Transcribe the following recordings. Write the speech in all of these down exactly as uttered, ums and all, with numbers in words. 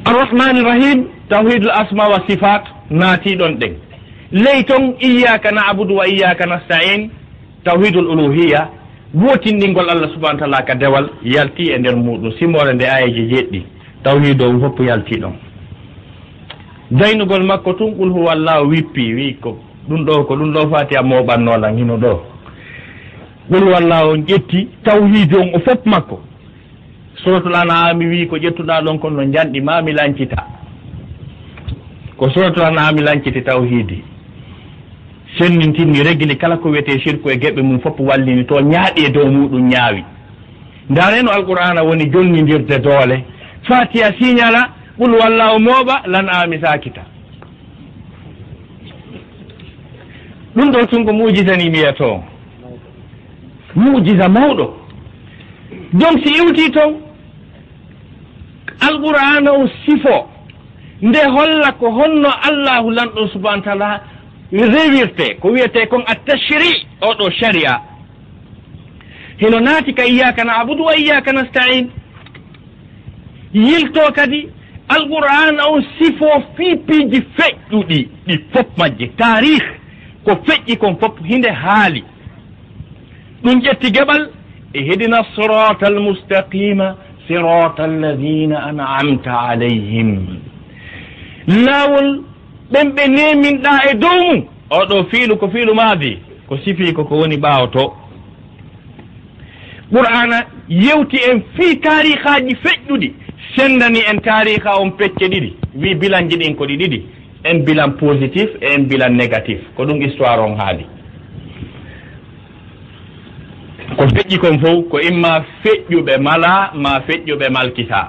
Arrahmani Rahim, tawhidul asma wa sifat, naati ɗon ɗen. Ley ton, iyyaka na'budu wa iyyaka nasta'in, tawhidul uluhiyya, wootindingol Allah subhanahu wa ta'ala ka dewal, yalti e nder muɗum. Simoore nde aayeeje jeɗɗi, tawhidu on fof yalti ɗon. Daynugol makko tun, qul huwallahu wippi, wi ko ɗum ɗo, ko ɗum ɗo Fatiha mooɓannoo lan hino ɗo. Qul huwallahu on ƴetti tawhidu on o fof makko. Suratul An'am wi ko ƴettuɗaa ɗon kon no njanɗi ma mi lancita. Ko Suratul An'am lanciti tawhidi. Sennintinni, regili kala ko wiyetee shirku e geɓe mum fof, wallini to ñaaɗi e dow muɗum ñaawi. Ndaaree no Alqur'aana woni jonnindirde doole. Fatiha siñala, qul huwallahu mooɓa, lan aami saakita. Ɗum ɗo tun ko mu'jiza ni mi wiyata on. Mu'jiza mawɗo. Donc si iwti ton, Alqur'aana o sifo nde holla ko honno Allahu lanɗo subhanahu wa ta'ala rewirte, ko wiyetee kon at-tashri', o ɗo sharia. Hino naati ka iyyaka na'budu wa iyyaka nasta'in. Yilto kadi Alqur'aana on sifo fii piiji feƴƴuɗi, ɗi fof majje, taarih, ko feƴƴi kon fof hinde haali. Ɗum ƴetti geɓal, ihdina siratal mustaqima, siratal ladina an'amta alayhim. Laawol ɓen ɓe neeminɗaa e dow mum. Oo ɗoo fiilu ko fiilu maadi, ko sifii ko ko woni ɓaawo to. Qur'aana yewti en fii taariikaaji feƴƴuɗi, senndani en taariika on pecce ɗiɗi, wii bilanji ɗin ko ɗi ɗiɗi, en bilan positif e en bilan négatif. Ko ɗum histoire on haali. Ko feƴƴi kon fow, ko imma feƴƴuɓe malaa, maa feƴƴuɓe malkitaa.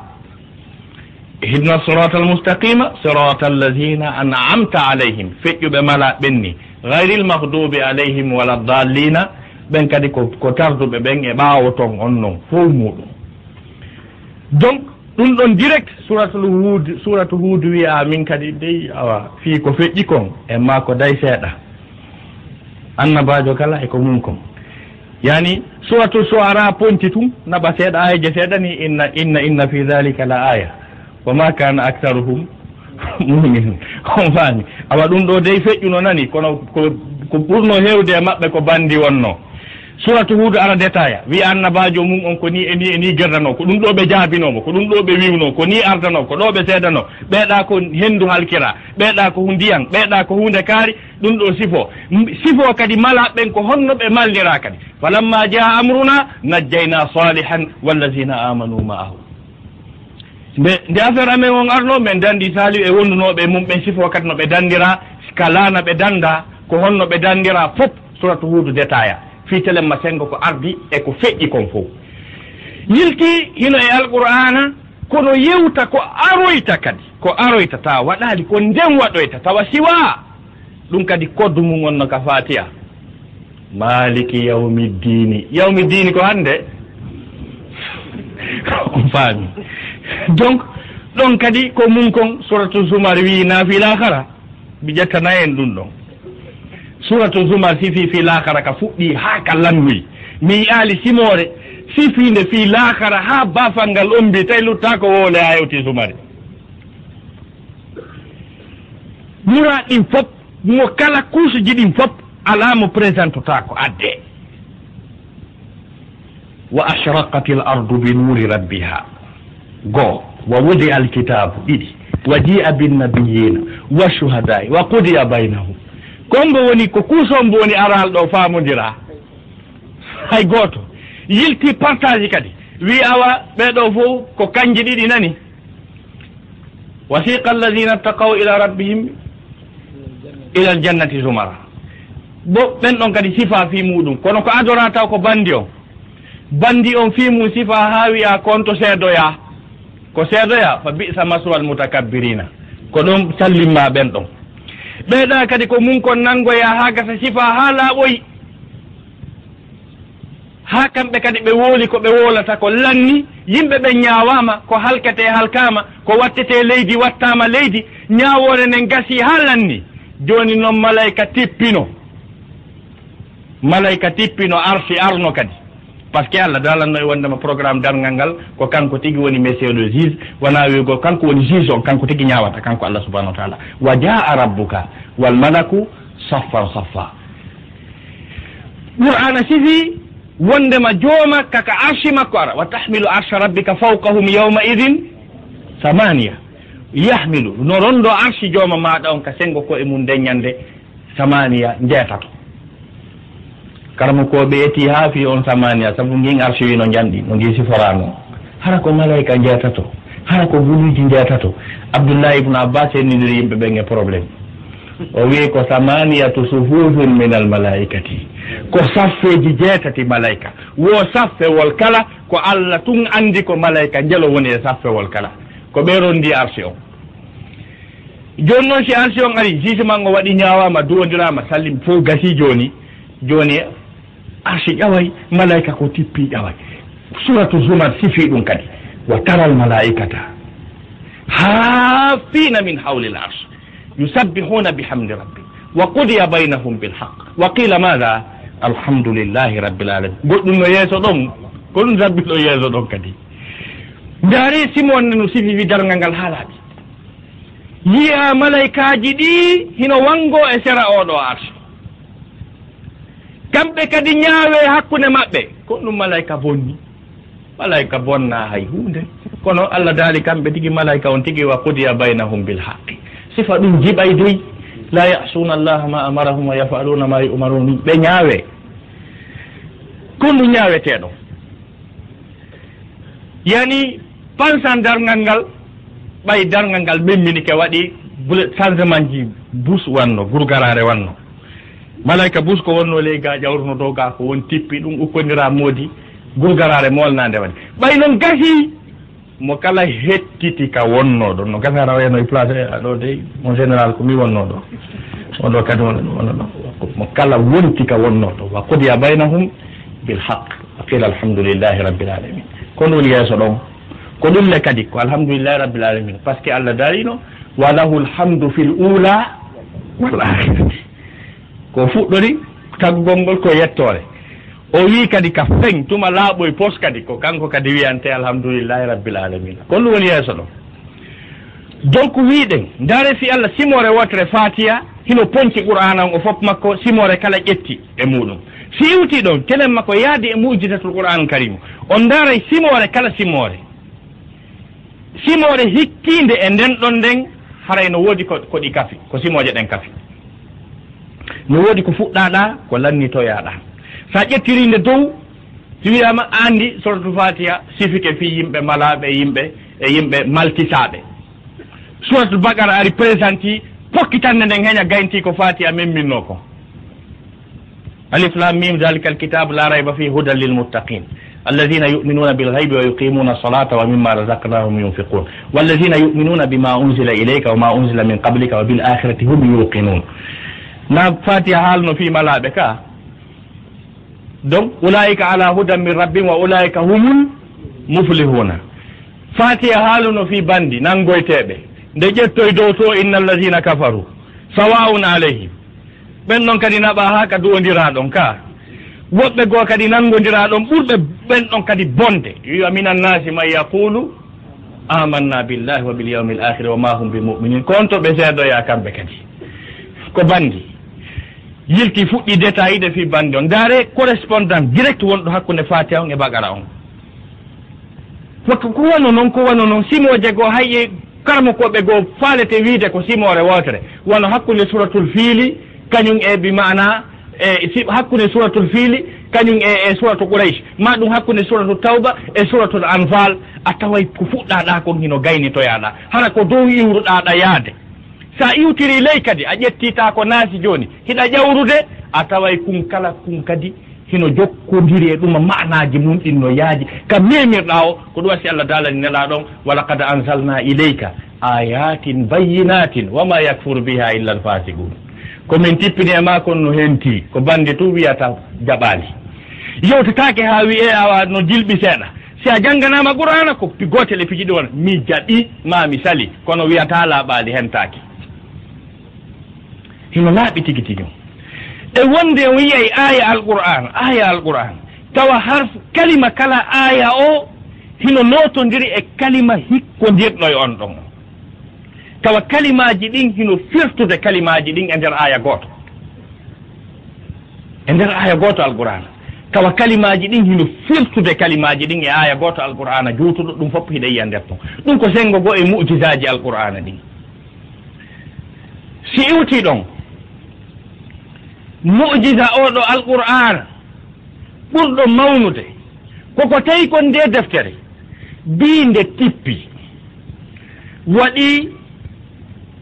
Ihdina siratal mustaqima, siratal ladina an'amta alayhim. Feƴƴuɓe malaa ɓen ni. Ghayril maghdubi alayhim wala dallina. Ɓen kadi ko, ko tarduɓe ɓen e ɓaawo ton on non, fow muɗum. Donc, ɗum ɗon direct, Suratul Hud, Suratu Hud wi'a min kadi dey, awa, fii ko feƴƴi kon, e maa ko day seeɗa. Annabaajo kala e ko mum kon. Yani, Suratu Shu'ara ponti tun, naɓa seeɗa, aayeje seeɗa ni, inna, inna, inna fi dhalika la aya. Wa ma kana aktharuhum mu'minin. On faami. Awa ɗum ɗo dey feƴƴuno nani, kono ko, ko ɓurno heewde e maɓɓe ko bandi wonno. Suratu Hud ara détail, wi annabaajo mum on ko ni e ni e ni gerdano, ko ɗum ɗo ɓe jaabinoo mo, ko ɗum ɗo ɓe wiwnoo, ko ni ardanoo, ko ɗo ɓe seedanoo, ɓeeɗa ko henndu halkira, ɓeeɗa ko ndiyan, ɓeeɗa ko huunde kaari, ɗum ɗo sifo. M-, sifo kadi malaa ɓen ko honno ɓe malnira kadi. Falamma jaa amruna najjayna salihan wallazina amanu ma'ahu. Nde, nde affaire amen on arno, men dandi Salihu e wondunooɓe e mum ɓen sifo kadi no ɓe dandira, ka laana ɓe danda, ko honno ɓe dandira, fof Suratu Hudu détail. Fii telemma sengo ko ardi e ko feƴƴi kon fof. Yilti hino e Alqur'aana, kono yewta ko aroyta kadi, ko aroyta tawa waɗaali, ko nden waɗoyta, tawa siwaa. Ɗum kadi koddu mum on no ka Fatiha. Maliki yawmi ddiini. Yawmi ddiini ko hannde? On faami. Donc, ɗon kadi ko mum kon, Suratu Zumar wi'i na fii laakara. Mi ƴettana en ɗum ɗon. Suratu Zumar sifi fii laakara ka fuɗɗi haa ka lannoyi. Mi yi'aali simoore sifiinde fii laakara haa baafal ngal ombi, tawi luttaako wowle haa hewti Zumari. Mura ɗin fof, mo kala kuusuji ɗin fof, alaa mo présentota ko adde. Wa ashraqatil ardu bi nuri rabbiha. Go, wa wudi al kitabu, ɗiɗi. Wa ji'a bin nabiyina, wa shuhadai, wa qudiya bainahum. Ko mbo woni, ko kuuso mbo woni aral ɗo faamodira. Hay gooto. Yilti partage kadi. Wi awa, ɓee ɗo fof ko kanji ɗiɗi nani. Wasiqa alladhina ittaqaw ila rabbihim ila aljannati zumara. Bo ɓen ɗon kadi sifa fii muɗum. Kono ko adora taw ko bandi on. Bandi on fii mum sifa haa wi'a ko on to seedoya. Ko seedoya, fa bi'sa maswal mutakabbirina. Ko ɗon sallimma ɓen ɗon. Ɓeeɗa kadi ko mum kon nangoya haa gasa sifa haa laaɓoyi. Haa kamɓe kadi ɓe wooli ko ɓe woolata ko lanni, yimɓe ɓen ñaawaama, ko halketee halkaama, ko wattetee leydi wattaama leydi, ñaawoore nden gasii haa lanni. Jooni non malayka tippino. Malayka tippino arsi arno kadi. Parce que Allah daalanno e wondema programme darngal ngal ko kanko tigi woni monsieur le juge, wona wi'ugol kanko woni juge on, kanko tigi ñaawata, kanko Allah subhanahu wa taala. Wa jaa rabbuka wal malaku saffan saffa. Qur'ana sifi wondema jooma kaka arshi makko ara. Wa tahmilu arsha rabbika fawqahum yawma idin samaniya. Yahmilu, no rondo arshi jooma maɗa on ka sengo ko e mum nden ñande samaniya njeetato. Karamokooɓe eti haa fii on samaniya, sabu ngin arshi wi no njanɗi, no ngi siforaano. Hara ko malayka njeetato, hara ko guluuji njeetato. Abdullahi ibn Abbas hennidiri yimɓe ɓen e problème. O wi'i ko samaniyatu sufufin min al malaikati. Ko saffeeji jeetati malayka. Wo saffewol kala, ko Allah tun andi ko malayka njelo woni e saffewol kala. Ko ɓe rondi arshi on. Jooni noon, si arsi on ari, jugement o waɗi, ñaawaama, duwondiraama, sallim, fof gasii jooni. Jooni arsi ƴaway, malaika ko tippi ƴaway. Suratu Zumar sifii ɗum kadi. Wa taral malaikata haafina min hawlil arsh, yusabbihuna bihamdi rabbi, wa qudiya baynahum bil haq, wa qila mada? Alhamdulillahi rabbil alamin. Goɗɗum no yeeso ɗon, ko ɗum sabbi ɗo yeeso ɗon kadi. Ndaari, si mo wonde no sififi darngal ngal haalaaɓe. Yiya malaykaaji ɗi hino wanngoo e sera oo ɗoo arsi. Kamɓe kadi ñaawee hakkunde maɓɓe. Ko ɗum malayka bonni? Malayka bonnaa hay huunde. Kono Allah daali kamɓe tigi malayka on tigi, "Wa qudiya baynahum bil haqqi." Sifa ɗum jiɓay dey. "La ya'suna Allaha ma amarahum wa yaf'aluna ma yu'marun." Ɓe ñaawee. Ko ɗum ñaawetee ɗon? Yani, pansan darngal ngal, ɓay darngal ngal memminike, waɗi bule-, changementji, bus wanno, gurgaraare wanno. Malayka bus ko wonno ley ga ƴawruno dow ga ko won tippi, ɗum ukkondiraa moodi, gurgaraare molnaande waɗi. Ɓay non gasi, mo kala hettiti ka wonno ɗon. No gasa rawa no e place, a ɗo dey, mon général, ko mi wonno ɗo. On ɗo kadi wonno ɗo. Mo kala wonti ka wonno ɗo. Wa qudiya baynahum bil haqq. Wa qila alhamdulillahi rabbil alamin. Ko ɗum woni yeeso ɗon. Ko ɗum le kadi ko alhamdulillahi rabbil alamin. Parce que Allah darino, "Wa lahul hamdu fil ula wal akhirati." Ko fuɗɗori taggugol ngol ko yettoore. O wii kadi ka feŋ, tuma laaɓoy pos kadi, ko kanko kadi wiyante alhamdulillahi rabbil alamin. Ko ɗum woni yeeso ɗon. Donc, wiiɗen, ndaare fii Allah simoore wootere Faatiha, hino ponci Qur'aana on, o fof makko, simoore kala ƴetti e muuɗum. Si iwti ɗon, telen makko yaadi e mu'jizatul Qur'aan Kariim. On ndaaray simoore kala simoore. Simoore hikkiinde e nden ɗon nden, haray no woodi ko, ko ɗi kafi, ko simooje ɗen kafi. No woodi ko fuɗɗaaɗaa, ko lannitoyaaɗaa. Sa ƴettirii nde dow, si wiyaama, a anndi Suratul Faatiha sifike fii yimɓe malaaɓe, yimɓe, e yimɓe maltisaaɓe. Suratul Baqara ari présenté pokkitannde nden heña gayntii ko Faatiha memminnoo ko. Alif Lam Mim, ذلك الكتاب لا ريب فيه هدى للمتقين الذين يؤمنون بالغيب ويقيمون الصلاة ومما رزقناهم ينفقون والذين يؤمنون بما أنزل إليك وما أنزل من قبلك وبالآخرة هم يوقنون. Na Faatiha haalno fii malaaɓe ka. Donc, أولئك على هدى من ربهم وأولئك هم المفلحون. Faatiha haaluno fii banndi nanngoyteeɓe. Nde ƴettoy dow to, إن الذين كفروا سواء عليهم. Ɓen ɗon kadi naɓaa haa ka duwondiraa ɗon ka. Woɓɓe goo kadi nanngondiraa ɗon ɓurɓe ɓen ɗon kadi bonde. Yo, ومن الناس من يقول آمنا بالله وباليوم الآخر وما هم بمؤمنين. Ko on to ɓe seedoyaa kamɓe kadi. Ko banndi. Yilti fuɗɗi détaillé fii banndi on. Ndaare correspondance direct wonɗo hakkunde Faatiha on e Baqara on. Ko, ko wano non, ko wano non, simooje goo, hay e karamokooɓe goo faalete wiide ko simoore wootere, wano hakkunde Suratul Fiili, kañum e bi maana, e si, hakkunde Suratul Fiili, kañum e, e Suratu Quraysh, maa ɗum hakkunde Suratu Tawba e Suratul Anfal, a taway ko fuɗɗaaɗaa kon hino gaynitoyaaɗaa, hara ko dow iwruɗaa ɗa yaade. Sa iwtirii ley kadi, a ƴettii taa ko naasi jooni, hiɗa ƴawrude, a taway kun kala kun kadi hino jokkondiri e ɗuma, maanaaji mun ɗin no yaaji. Ka memirɗaa o, ko ɗum wasi Allah daalani Nelaaɗo on, "ولقد أنزلنا إليك آيات بينات وما يكفر بها إلا الفاسقون." Ko min tippini e maa kon no hentii, ko banndi tun wiyata jaɓaali. Yewtetaake haa wi'ee awa no jilɓi seeɗa. Si a jannganaama Qur'aana, ko pi-, gootel e piiji ɗi wona, mi jaɓi, maa mi sali, kono wiyataa laaɓaali hentaaki. Hino laaɓi tigi tigi. E wonde o yi'ay aaya Alqur'aan, aaya Alqur'aan, Tawa harf kalima kala aaya o hino nootondiri e kalima hikkondirɗo e on ɗon. Tawa kalimaaji ɗin hino firtude kalimaaji ɗin e nder aaya gooto. E nder aaya gooto Alqur'aana. Tawa kalimaaji ɗin hino firtude kalimaaji ɗin e aaya gooto Alqur'aana juutuɗo, ɗum fof hiɗa yiya nder ton. Ɗum ko senngo goo e mu'jizaaji Alqur'aana ɗin. Si iwtii ɗon, mu'jiza oo ɗoo Alqur'aana, ɓurɗo mawnude, ko ko tawi kon ndee deftere, bii nde tippi, waɗi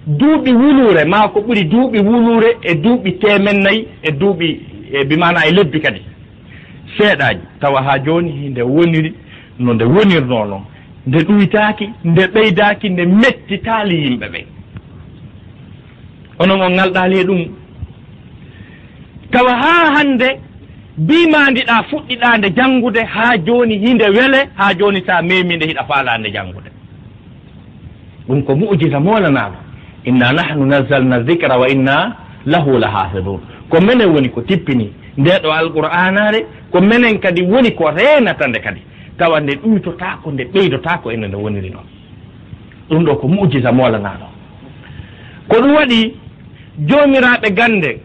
duuɓi wuluure, maa ko ɓuri duuɓi wuluure e duuɓi teemen nayi e duuɓi, e bi maanaa e lebbi kadi seeɗaaji, tawa haa jooni nde woniri no nde wonirnoo non, nde ɗuytaaki, nde ɓeydaaki, nde mettitaali yimɓe ɓen. Onon on ŋalɗaali e ɗum. Tawa haa hannde, bi maandiɗaa fuɗɗiɗaa nde janngude, haa jooni hinde wele, haa jooni sa meemi nde hiɗa faalaa nde janngude. Ɗum ko mu'jiza moolanaaɗo. "Inna nahnu nazzalna dhikra wa inna lahu lahafidun." Ko menen woni ko tippini ndee ɗoo Alqur'aanaare, ko menen kadi woni ko reenata nde kadi. Tawa nde ɗuytotaako, nde ɓeydotaako e no nde woniri non. Ɗum ɗoo ko mu'jiza moolanaaɗo. Ko ɗum waɗi joomiraaɓe gannde,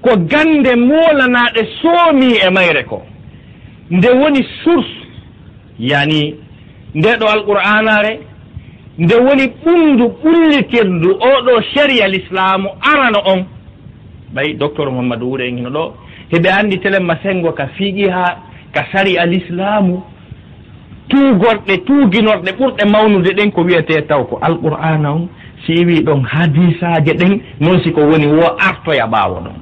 ko gannde moolanaaɗe soomii e mayre ko. Nde woni source, yani, ndee ɗoo Alqur'aanaare, nde woni ɓunndu ɓullitirndu oo ɗoo shari'a Lislaamu arano on. Ɓay Docteur Muhammadu Wure en hino ɗoo, hiɓe anndi telen ma senngo ka fiqiha, ka shari'a Lislaamu, tuugorɗe, tuuginorɗe ɓurɗe mawnude ɗen ko wiyetee taw ko Alqur'aana on, si iwii ɗon hadiisaaje ɗen, non si ko woni woo artoya ɓaawo ɗon.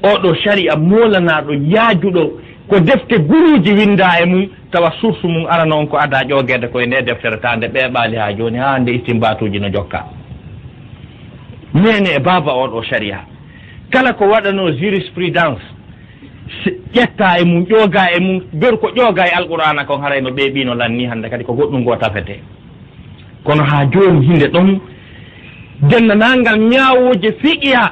Oo ɗoo shari'a moolanaaɗo yaajuɗo, ko defte guruuji winndaa e mum, tawa source mum arano on ko adaa ƴoogeede ko e ndee deftere, taa nde ɓeeɓaali haa jooni, haa hannde istinbaatuuji no jokkaa. Neene e baaba oo ɗoo shari'a, kala ko waɗanoo jurisprudence, s-, ƴettaa e mum, ƴoogaa e mum, beru ko ƴoogaa e Alqur'aana kon, haray no ɓeeɓii, no lannii, hannde kadi ko goɗɗum goo tafetee. Kono haa jooni hinde ɗon denndaangal ñaawooje fiqiha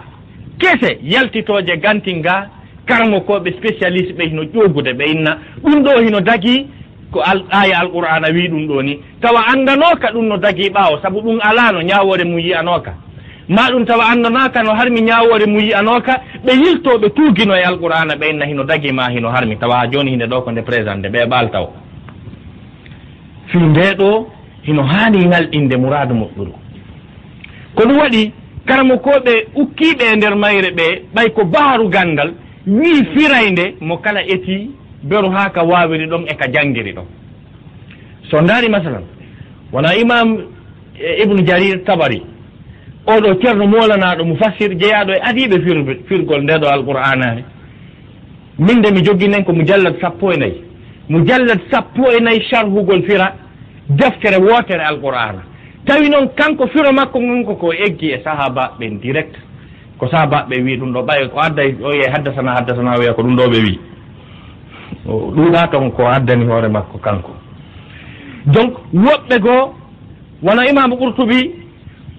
kese yaltitooje gantin ga, karamokooɓe spécialiste ɓe hino ƴoogude ɓe inna, ɗum ɗoo hino dagii ko al-, aaya Alqur'aana wii ɗum ɗoo ni. Tawa anndanooka ɗum no dagii ɓaawo, sabu ɗum alaano ñaawoore mum yi'anooka. Maa ɗum tawa anndanaaka no harmi ñaawoore mum yi'anooka, ɓe yiltoo ɓe tuugino e Alqur'aana ɓe inna hino dagii maa hino harmi. Tawa haa jooni hinde ɗoo ko nde présent nde ɓe ɓaal taw. Fii ndee ɗoo hino haani ŋalɗinde muraadu moƴƴuru. Ko ɗum waɗi karamokooɓe ukkiiɓe e nder mayre ɓe, ɓay ko baharu ganndal, wii firaynde mo kala etii beru haa ka waawiri ɗon e ka janngiri ɗon. So ndaari masalan, wona Imaam, e, Ibnu Jarir Tabari, oo ɗoo ceerno moolanaaɗo mufassir jeyaaɗo e adiiɓe fir-, firgol ndee ɗoo Alqur'aanaare. Min de mi jogii nen ko mujallad sappo e nayi. Mujallad sappo e nayi sharhugol fira deftere wootere Alqur'aana. Tawi noon kanko firo makko ngon ko ko eggi e sahaabaaɓe ɓen direct. Ko sahaabaaɓe ɓe wii ɗum ɗoo, ɓay ko adday o wiya haddasana, haddasana, o wiya ko ɗum ɗoo ɓe wii. O ɗuuɗaa toon ko addani hoore makko kanko. Donc, woɓɓe goo, wano Imaamu Qurtubi,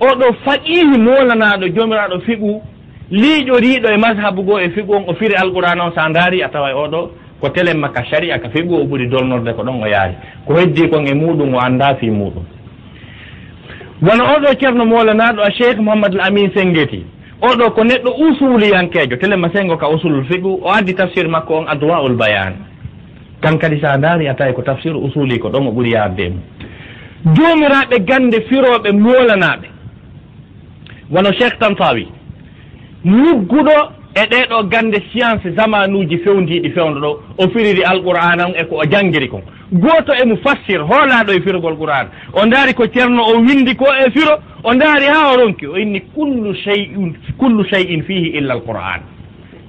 oo ɗoo faqiihi moolanaaɗo joomiraaɗo fiqhu, liiƴoriiɗo e mazhabu goo e fiqhu on, o firi Alqur'aana on, so a ndaari, a taway oo ɗoo ko telen makka shari'a ka fiqhu, o ɓuri dolnorde ko ɗon o yaari. Ko heddii kon e muuɗum, o anndaa fii muuɗum. Wano oo ɗoo ceerno moolanaaɗo a Cheikh Mouhamadul Amin Sengeti, oo ɗoo ko neɗɗo usuliyankeejo, telen ma senngo ka usulul fiqhu, o addi tafsir makko on Adwa'ul Bayaan. Kan kadi, so a ndaari, a tawi ko tafsir usuli, ko ɗon o ɓuri yaarde e mum. Joomiraaɓe gannde firooɓe moolanaaɓe, wano Cheikh Tantawi, lugguɗo e ɗee ɗoo gannde science zamanuuji fewndiiɗi fewndo ɗoo, o firiri Alqur'aana on e ko o janngiri kon. Gooto e mufassir hoolaaɗo e firgol Qur'aana, o ndaari ko ceerno o winndi ko e firo, o ndaari haa o ronki, o inni, "Kullu shay'in, kullu shay'in fihi illa al-Qur'an."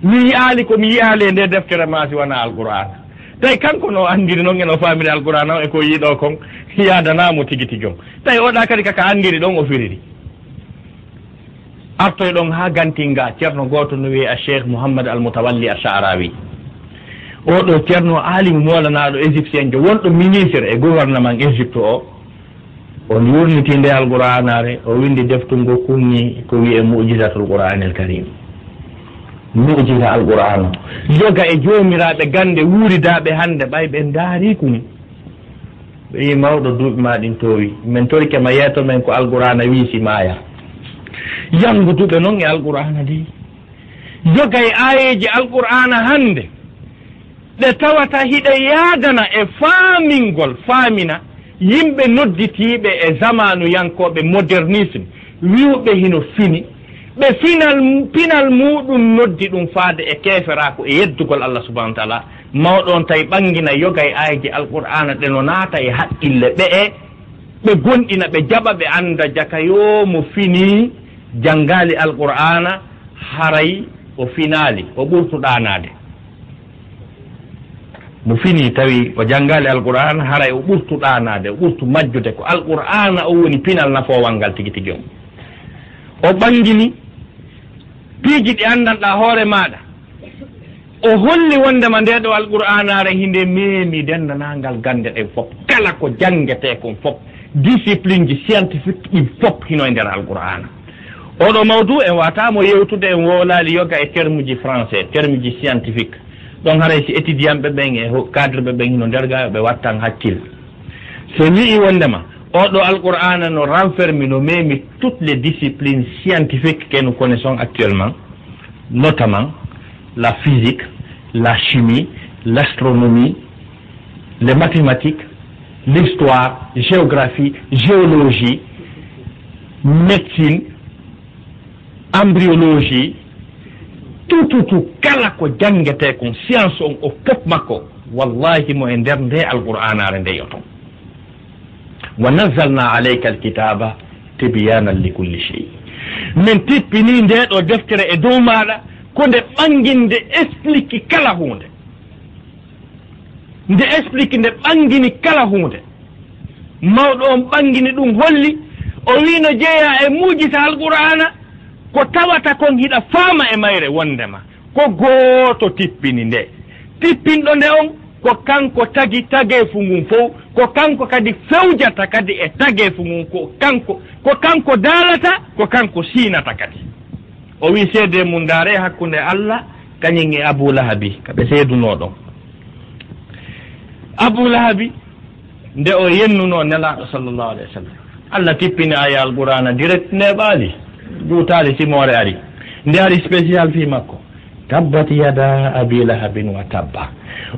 Mi yi'aali ko mi yi'aali e ndee deftere maa si wanaa Alqur'aana. Tawi kanko no anndiri non e no faamiri Alqur'aana on e ko yi'i ɗoo kon, yaadanaa mo tigi tigi on. Tawi oo ɗaa kadi kaka anndiri ɗon o firiri. Artoyɗon haa gantin ga, ceerno gooto no wiyee a Cheikh Mouhammad Al Mutawalli Al Sha'rawi. Oo ɗoo ceerno aalimu moolanaaɗo égyptienjo, wonɗo ministre e gouvernement Égypte o. O yurnitii ndee Alqur'aanaare, o winndi deftu ngo kunni ko wiyee Mu'jizatul Qur'aanil Kariim. Mu'jiza Alqur'aana. Yoga e joomiraaɓe gannde wuuridaaɓe hannde, ɓay ɓe ndaarii kunu. Ɓe wi'i, "Mawɗo, duuɓi maa ɗin toowi. Men torike ma, yeeto men ko Alqur'aana wi'i si maaya." Yannguduɓe non e Alqur'aana dey. Yoga e aayeeji Alqur'aana hannde, ɗe tawata hiɗe yaadana e faamingol, faamina yimɓe nodditiiɓe e zamaanuyankooɓe, modernisme, wi'uɓe hino fini. Ɓe final, pinal muuɗum noddi ɗum faade e keeferaaku e yeddugol Allah subhanahu wa ta'ala. Mawɗo on tawi ɓangina yoga e aayeeji Alqur'aana ɗe no naata e haqqille ɓe'e, ɓe gonɗina, ɓe jaɓa, ɓe annda jaka yoo mo fini janngaali Alqur'aana, haray o finaali, o ɓurtu ɗaanaade. Mo fini tawi o janngaali Alqur'aana, haray o ɓurtu ɗaanaade, o ɓurtu majjude. Ko Alqur'aana o woni pinal nafoowal ngal tigi tigi on. O ɓangini piiji ɗi anndanɗaa hoore maaɗa. O holli wonndema ndee ɗoo Alqur'aanaare hinde meemi denndaangal gannde ɗen fof. Kala ko janngetee kon fof, discipline ji scientifique ɗin fof hino e nder Alqur'aana. Oɗo mawdu en wataamo yewtude, en wowlaali yoga e terme ji français, terme ji scientifique. Ɗon haray si étudiant ɓe ɓen e ho-, cadre ɓe ɓen hino nder ga, ɓe wattan hakkil. So wi'i wonndema oɗo Alqur'aana no renfermi, no meemi toutes les disciplines scientifiques que nous connaissons actuellement, notamment la physique, la chimie, l'astronomie, les mathématiques, l'histoire, géographie, géologie, médecine, embryologie, tout, tout, tout, kala ko janngetee kon, science on o pop makko, wallahi mo e nder nde Alqur'aanaare nde yoto. "Wa nazzalna alayka alkitaba tibyanan li kulli shay." Min tippini nde ɗoo deftere e dow maaɗa, ko nde ɓanginde, explique kala huunde. Nde explique, nde ɓangini kala huunde. Mawɗo on ɓangini ɗum, holli, o wi'i no jeyaa e muujiza Alqur'aana, ko tawata kon hiɗa faama e mayre wonndema ko gooto tippini nde. Tippinɗo nde on ko kanko tagi tageefu ngun fow, ko kanko kadi fewjata kadi e tageefu ngun, ko kanko, ko kanko daalata, ko kanko siinata kadi. O wi'i seedee mun, ndaaree hakkunde Allah kañum e Abu Lahabi, ka ɓe seedunoo ɗon. Abu Lahabi, nde o yennunoo Nelaaɗo sallallahu alayhi wa sallam, Allah tippini aaya Alqur'aana direct, neeɓaali, juutaali, simoore ari. Nde ari spécial fii makko, "Tabbat yada Abi Lahabin wa tabba."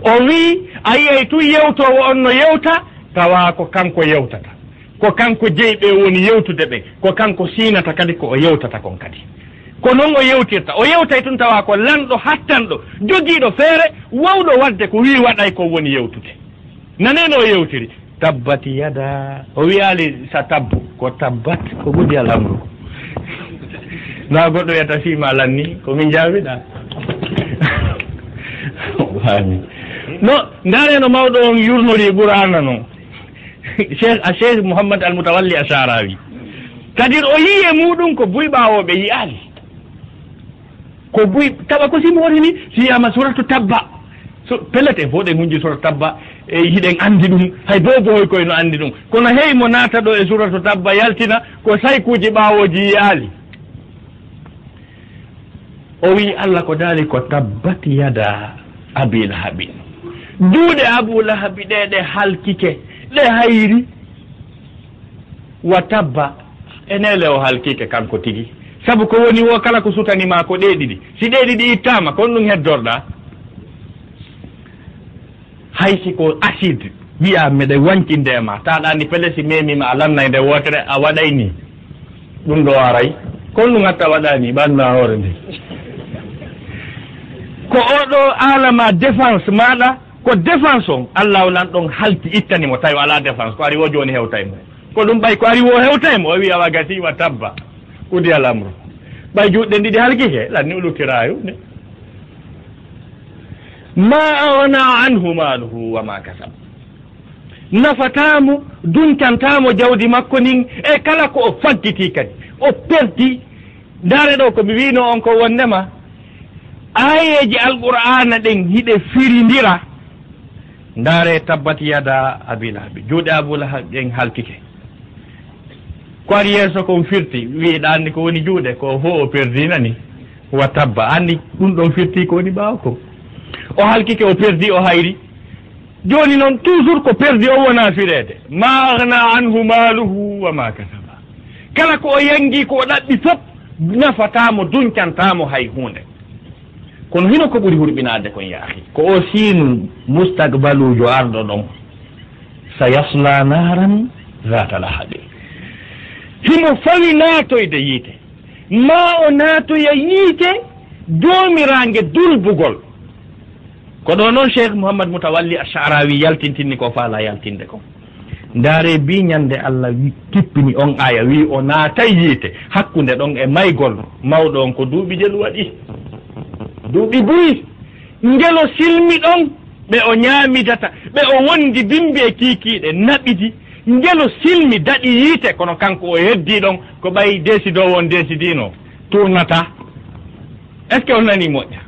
O wi'i, a yi'ay tun yewtoowo on no yewta, tawa ko kanko yewtata. Ko kanko jeyi ɓe woni yewtude ɓe, ko kanko siinata kadi ko o yewtata kon kadi. Ko non o yewtirta. O yewtay tun tawa ko lanɗo hattanɗo, jogiiɗo feere, wawɗo waɗde ko wi'i waɗay ko woni yewtude. Nanee no o yewtiri, "Tabbat yada." O wi'aali sa tabbu, ko tabbat, ko budi al amru. Na goɗɗo wiyata fii ma lanni, ko min jaabiɗa. Faami. No, ndaaree no mawɗo on yurnori Qur'aana non. Cheikh, a Cheikh Mouhammad Al Mutawalli Asharawi. Kadir o yi'i e muɗum ko buy ɓaawooɓe yi'aali. Ko buy, tawa ko simoore ni, si yi'aama suratu Tabba. So, pellet en fof ɗen hunji suratu Tabba, e hiɗen anndi ɗum, hay boboy koy no anndi ɗum. Kono hey mo naata ɗo e suratu Tabba yaltina, ko saykuuji ɓaawooji yi'aali. O wi'i Allah ko daali ko tabbat yada Abi Lahabin. Juuɗe Abu Lahabi ɗe, ɗe halkike, ɗe hayri. Wa tabba, e neele o halkike kanko tigi. Sabu ko woni wo kala ko sutani ma ko ɗe ɗiɗi. Si ɗe ɗiɗi ittaama, kon ɗum heddorɗa? Hay si ko acide, wi'a meɗe wancinde e ma, taɗa anndi pele si memi ma a lannay nde wootere, a waɗay ni. Ɗum ɗo aray. Kon ɗum hatta waɗani ɓanna hoore nde. Ko oɗo alama défense maɗa, ko défense on, Allah lan ɗon halti ittani mo, tawi o ala défense, ko ari wo joni hewtay mo. Ko ɗum ɓay ko ari wo hewtay mo, o wi'a wa gasi wa tabba. Kudi al amru. Ɓay juɗɗe ɗiɗi halkike, lanni uluttirayo ne. Ma aghna anhu maluhu wa ma kasab. Nafataamo, duncantamo jawdi makko ndin e kala ko o faggiti kadi. O perdi. Ndaare ɗo ko mi wiino on ko wondema aayeeji Alqur'aana ɗen hiɗe firindira. Ndaare tabbat yada Abi Lahabi. Juuɗe Abu Lahab ɗen halkike. Ko ari yeeso kon firti, wi'i ɗa anndi ko woni juuɗe, ko fof o perdinani. Wa tabba, anndi ɗum ɗon firti ko woni ɓaawo ko. O halkike, o perdi, o hayri. Jooni noon, toujours ko perdi o wona fireede. Ma aghna anhu maluhu wa ma kasaba. Kala ko o yangi, ko o ɗaɓɓi fof, nafataa mo, duñcantaa mo hay huunde. Kono hino ko ɓuri hurɓinaade kon, yaa akhi, ko o siinu mustaqbaluujo arɗo ɗon. Sayasla naran zata lahabi. Himo fawi naatoyde yiite. Ma o naatoya yiite joomiraange dulbugol. Ko ɗo noon Cheikh Mouhammad Moutawalli Ash'arawi yaltintinni ko faala yaltinde ko. Ndaare bi ñande Allah wi-, tippini on aya, wi o naatay yiite hakkunde ɗon e maygol mawɗo on, ko duuɓi jelu waɗi. Duuɓi buy. Ngelo silmi ɗon, ɓe o ñaamidata, ɓe o wondi bimbi e kiikiiɗe, naɓidi. Ngelo silmi, daɗi yiite, kono kanko o heddii ɗon, ko ɓay desidoowo on desidino, tournata. Est-ce que on nani moƴƴa?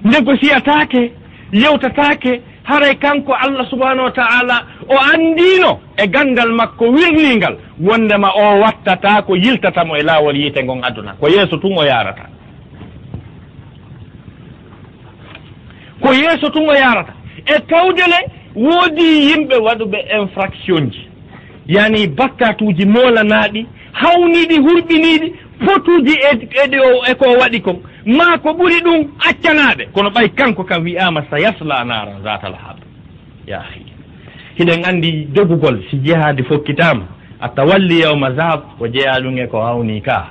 Négociataake, yewtataake, haray kanko Allah subhanahu wa ta'ala o anndino e ganndal makko wirniingal, wondema o wattata ko yiltata mo e laawol yiite ngon aduna. Ko yeeso tun o yaarata. Ko yeeso tun o yaarata. E tawde le, woodi yimɓe waɗuɓe infraction ji, yani bakkatuuji moolanaaɗi, hawniiɗi, hurɓiniiɗi, fotuuji e, e ɗi o, e ko o waɗi kon, maa ko ɓuri ɗum accanaaɓe. Kono ɓay kanko kam wi'aama, "Sayasla naaran zaata lahab." Yaa akhi, hiɗen anndi dogugol, si jihaadi fokkitaama, a tawalli yawma zahab, ko jeyaa ɗum e ko hawni ka.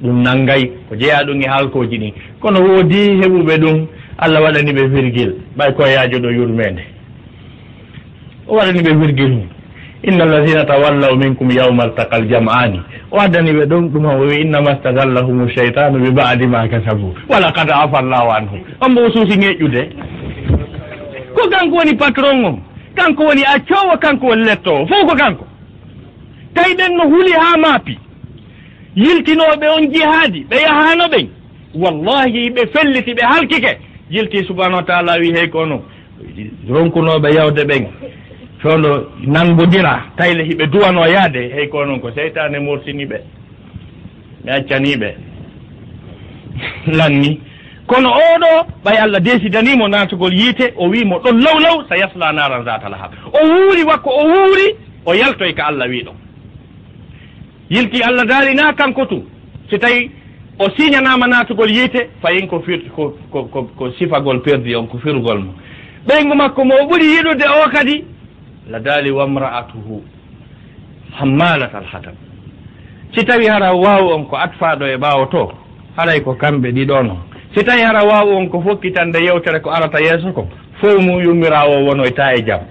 Ɗum nanngay, ko jeyaa ɗum e halkooji ɗin. Kono woodi heɓuɓe ɗum, Allah waɗani ɓe virgule, ɓay ko yaajo ɗo yurmeende. O waɗani ɓe virgule mum. "Inna allazina tawallaw minkum yawma altaqal jam'ani." O addani ɓe ɗum, ɗum o wi, "Innama stazallahum shaytanu bi ba'di ma kasabu. Wa laqad afa Allahu anhu." On mbo o suusi ŋeƴƴude. Ko kanko woni patron on. Kanko woni accoowo, kanko woni lettoowo. Fof ko kanko. Tawi ɓen no huli haa maapi. Yiltinooɓe on jihaadi, ɓe yahaano ɓen. Wallahi, ɓe felliti, ɓe halkike. Yilti subhanahu wa ta'ala wi, "Hey kono, ronkunooɓe yawde ɓen, fewndo nanngondira, tayle hiɓe duwanoo yaade, hey kono ko seytaane morsini ɓe. Mi accanii ɓe." Lanni. Kono oo ɗoo, ɓay Allah desidanii mo naatugol yiite, o wii mo ɗon law law, "Sayasla naaran zaata lahab." O wuuri, wakko o wuuri, o yaltoy ka Allah wii ɗon. Yilti Allah daali naa kanko tun. Si tawi o siñanaama naatugol yiite, fayin ko fir-, ko, ko, ko, ko sifagol perdi on, ko firugol mo. Ɓeyngu makko mo o ɓuri yiɗude o kadi, la daali, "Wamra'atuhu hammalatal hatab." Si tawi hara waaw on ko atfaaɗo e ɓaawo to, haray ko kamɓe ɗiɗo non. Si tawi hara waaw on ko fokkitande yewtere ko arata yeeso ko, fow mum yummiraawo wonoyta e jam.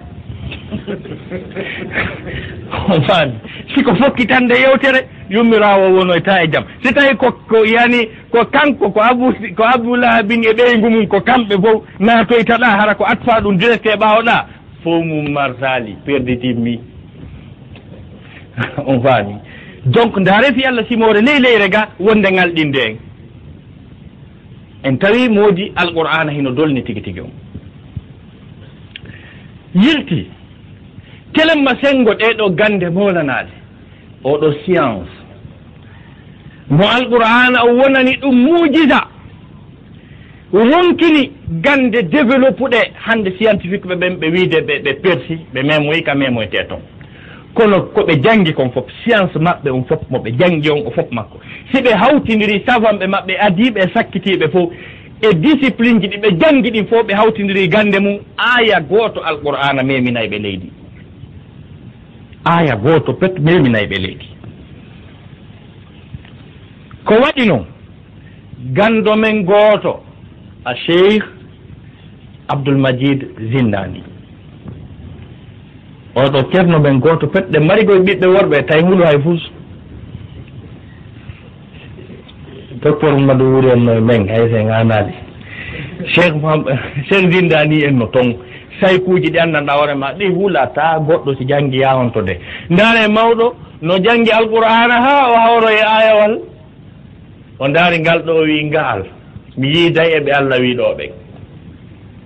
On faami? Si ko fokkitande yewtere, yummiraawo wonoyta e jam. Si tawi ko, ko yani, ko kanko, ko Abu, ko Abu Lahabin e ɓeyngu mum, ko kamɓe fow naatoyta ɗa, hara ko atfa ɗum direct e ɓaawo ɗa, fow mum marsaali, perdi timmi. On faami? Donc, ndaare fi Allah simoore ley leyre ga, wonde ngal ɗinde en. En tawi moodi Alqur'aana hino dolni tigi tigi on. Yilti, telemma senngo ɗee ɗoo gannde moolanaade, oo ɗoo science, mo Alqur'aana o wonani ɗum muujiza, ronkini gannde développuɗe hannde scientifique ɓe ɓen, ɓe wiide ɓe, ɓe persi, ɓe memoyi ka memoytee ton. Kono ko ɓe janngi kon fof, science maɓɓe on fof, mo ɓe janngi on, o fof makko. Si ɓe hawtindiri savanɓe maɓɓe, adiiɓe e sakkitiiɓe fof, e discipline ji ɗi ɓe janngi ɗin fof, ɓe hawtindiri gannde mum, aaya gooto Alqur'aana meminay ɓe leydi. Aaya gooto pet meminay ɓe leydi. Ko waɗi non? Ganndo men gooto, a Cheikh Abdul Majid Zindani. Oo ɗoo ceerno men gooto pet, ɗe mari koye ɓiɓɓe worɓe, tawi hulu hay fus. Docteur Madu Wuri en no e men, hay sen anaali. Cheikh Muhammad, Cheikh Zindani en no ton. Saykuuji ɗi anndanɗaa hoore ma, ɗi hulataa goɗɗo si janngi yaa on to de. Ndaare mawɗo, no janngi Alqur'aana haa o hawroyi aayawal. O ndaari ngal ɗoo, o wi'i, "Ngaal, mi yiiday e ɓe Alla wi'i ɗoo ɓen."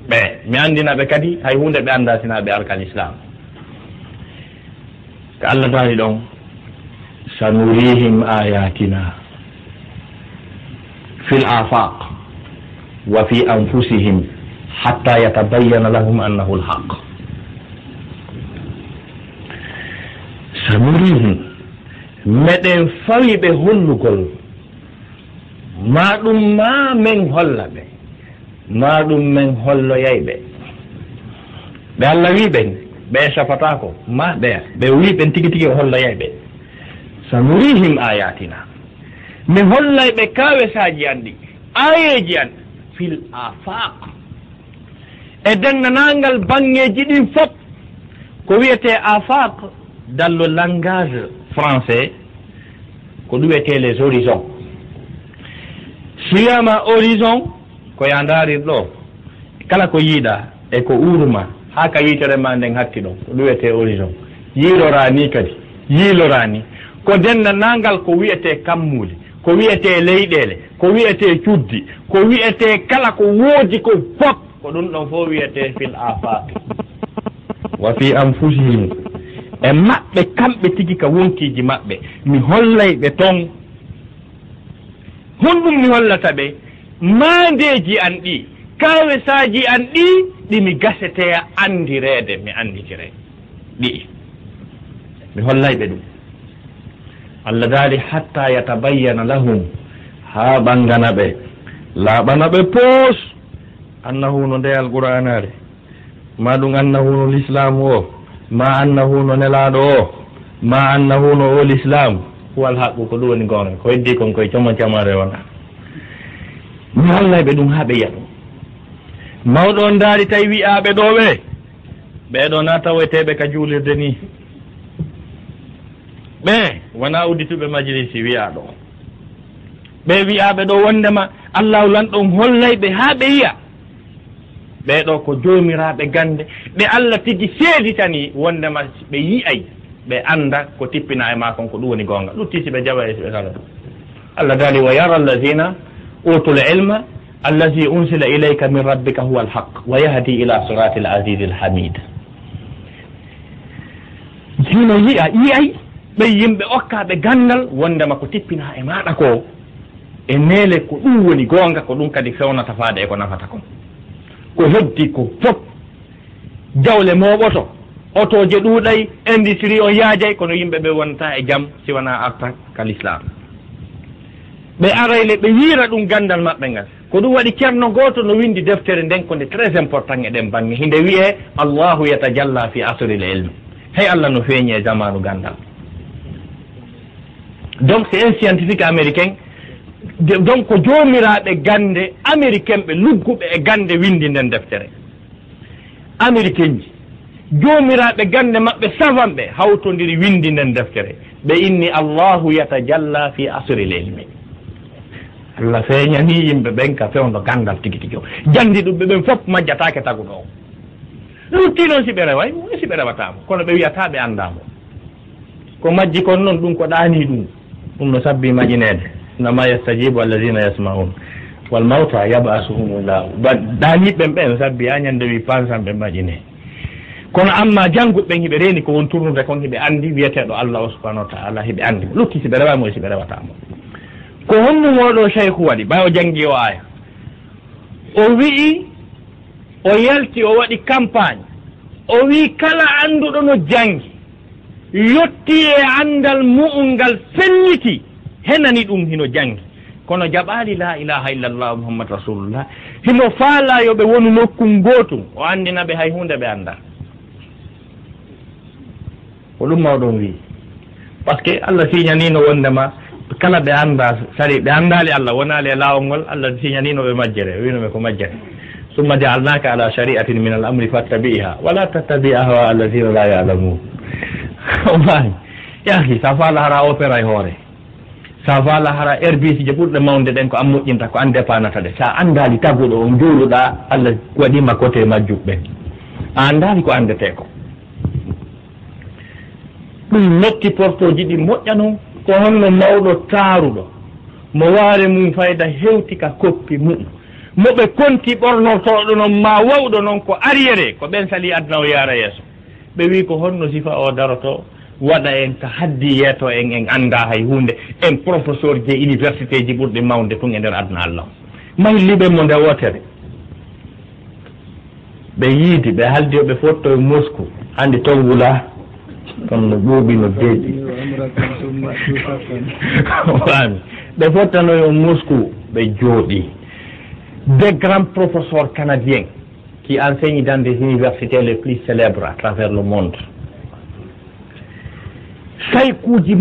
Ɓe, mi anndina ɓe kadi, hay huunde ɓe anndaa sinaa ɓe alkal Islaam. Ko Alla daali ɗon, "Sanurihim ayatina." في الآفاق وفي أنفسهم حتى يتبين لهم أنه الحق. سنريهم. Meɗen fawi ɓe hollugol, ma ɗum ma men holla ɓe, ma ɗum men holloyay ɓe. Ɓe Allah wi ɓen, ɓe safataako, ma ɓe, ɓe wi ɓen tigi tigi o holloyay ɓe. Sanurihim ayatina. Mi hollay ɓe kawesaaji an ɗi, aayeeji an, fil afaq. E denndaangal baŋŋeeji ɗin fof, ko wiyetee afaq, dans le langage français, ko ɗum wiyetee les horizons. Si wiyaama horizon, ko yaa ndaarir ɗo, kala ko yiiɗaa e ko uuruma, haa ka yitere ma nden hatti ɗon, ko ɗum wiyetee horizon. Yiiloraa ni kadi, yiiloraa ni. Ko denndaangal ko wiyetee kammuuli, ko wiyetee leyɗeele, ko wiyetee cuddi, ko wiyetee kala ko woodi ko fof, ko ɗum ɗon fof wiyetee fil afaqi. Wa fi anfusihim. E maɓɓe kamɓe tigi ka wonkiiji maɓɓe. Mi hollay ɓe ton. Honɗum mi hollata ɓe? Maandeeji an ɗi, kawesaaji an ɗi, ɗi mi gasetee anndireede, mi annditire. Ɗi'i. Mi hollay ɓe ɗum. Allah daali, "Hatta yatabayyana lahum," haa ɓanngana ɓe, laaɓana ɓe poos, annahu no nde Alqur'aanaare, ma ɗum annahu no lislaamu o, ma annahu no nelaaɗo o, ma annahu no o lislaamu, huwal haqqu, ko ɗum woni goonga, ko heddi kon koye como camare wona. Mi hollay ɓe ɗum haa ɓe yi'a ɗum. Mawɗo on ndaari tawi wi'aaɓe ɗo ɓe, ɓee ɗo na taweteeɓe ka juulirde ni. Ɓe wona uddituɓe majlisi wi'aaɗo. Ɓe wi'aaɓe ɗo wondema Allahu lanɗo on hollay ɓe haa ɓe yi'a. Ɓee ɗo ko joomiraaɓe gannde, ɓe Allah tigi seeditani wondema ɓe yi'ay, ɓe annda ko tippina e maa kon ko ɗum woni goonga. Lutti si ɓe jaɓay e si ɓe kala. Allah daali, "Wa yara allazina utul ilma allazi unsila ilayka min rabbika huwa alhaq wa yahdi ila siratil azizil hamid." Hino yi'a, yi'ay ɓe yimɓe okkaaɓe ganndal wondema ko tippinaa e maaɗa ko, e neele ko ɗum woni goonga, ko ɗum kadi fewnata faade e ko nafata kon. Ko heddi ko fof, jawle mooɓoto, otooje ɗuuɗay, industrie on yaajay, kono yimɓe ɓe wonta e jam si wanaa arta ka lislaam. Ɓe araylee ɓe yiira ɗum ganndal maɓɓe ngal. Ko ɗum waɗi ceerno gooto no winndi deftere nden, ko nde très important e ɗen baŋŋe. Hinde wi'ee, "Allahu yatajalla fi asril ilmi." Hey, Allah no feeñi e zamaanu ganndal. Donc, c'est un scientifique américain. De-, donc, ko joomiraaɓe gannde américain ɓe lugguɓe e gannde winndi nden deftere. Américain ji, joomiraaɓe gannde maɓɓe, savant ɓe, hawtondiri winndi nden deftere. Ɓe inni, "Allahu yatajalla fi asril ilmi." Allah feeñanii yimɓe ɓen ka fewndo ganndal tigi tigi o. Janndiɗuɓe ɓen fof majjataake taguɗo o. Lutti noon si ɓe reway mo, e si ɓe rewataa mo. Kono ɓe wi'ataa ɓe anndaa mo. Ko majji kon noon, ɗum ko ɗaanii ɗum. Ɗum no sabbi maƴineede. Innama yastajibu allazina yasmaun. Wal mawta yab'asuhumullahu. Ba-, ɗaaniiɓe ɓen ɓe no sabbi haa ñande wi pansan ɓe maƴinee. Kono amma jannguɓe ɓen hiɓe reeni ko won tournude kon, hiɓe anndi wi'eteeɗo Allah o subhanahu wa ta'ala, hiɓe anndi mo. Lutti si ɓe rewa mo e si ɓe rewataa mo. Ko honɗum oo ɗoo Shaykhu waɗi, ɓay o janngi o aaya? O wi'i, o yalti, o waɗi campagne. O wi'i kala annduɗo no janngi, yotti e anndal mu'un ngal felliti, henani ɗum hino janngi. Kono jaɓaali la ilaha illallah Muhammad Rasulullah. Himo faalaa yo ɓe wonu nokkun gootun. O anndina ɓe hay huunde ɓe anndaa. Ko ɗum mawɗo on wi'i. Parce que Allah siñaniino wondema kala ɓe anndaa sari, ɓe anndaali Allah, wonaali e laawol ngol, Allah siñaniino ɓe majjere, o wiino ɓe ko majjere. Summa ja'alnaaka ala shari'atin min al amri fattabi'iha, wala tattabi' ahwa allazina la ya'lamun. O maani. Yaahi, sa faala hara opéra e hoore. Sa faala hara R B C je ɓurɗe mawnde ɗen ko an moƴƴinta, ko an depanata ɗe. Sa anndaali taguɗo on juuluɗaa, Allah waɗiima kote majjuɓe ɓen. A anndaali ko anndetee ko. Ɗum metti portooji ɗi moƴƴa non, ko honno mawɗo taaruɗo, mo waare mum fayda hewti ka koppi mum, mo ɓe konti ɓornortooɗo non maa wawɗo non ko arriéré, ko ɓen salii aduna o yaara yeeso. Ɓe wi'i ko honno sifa o daroto, Waɗa en ka haddi yeeto en, en anndaa hay huunde, en professeur je université ji ɓurɗi mawnde tun e nder aduna Allah. Mahi liɓe mo nde wootere. Ɓe yiidi, ɓe haldi yo ɓe fotto e Moscou. Hannde toon wula, toon no ɓuuɓi, no deeƴi. Faami. Ɓe fottano yo Moscou, ɓe jooɗi. Des grands professeurs canadiens qui enseignent dans des universités les plus célèbres à travers le monde. Saykuuji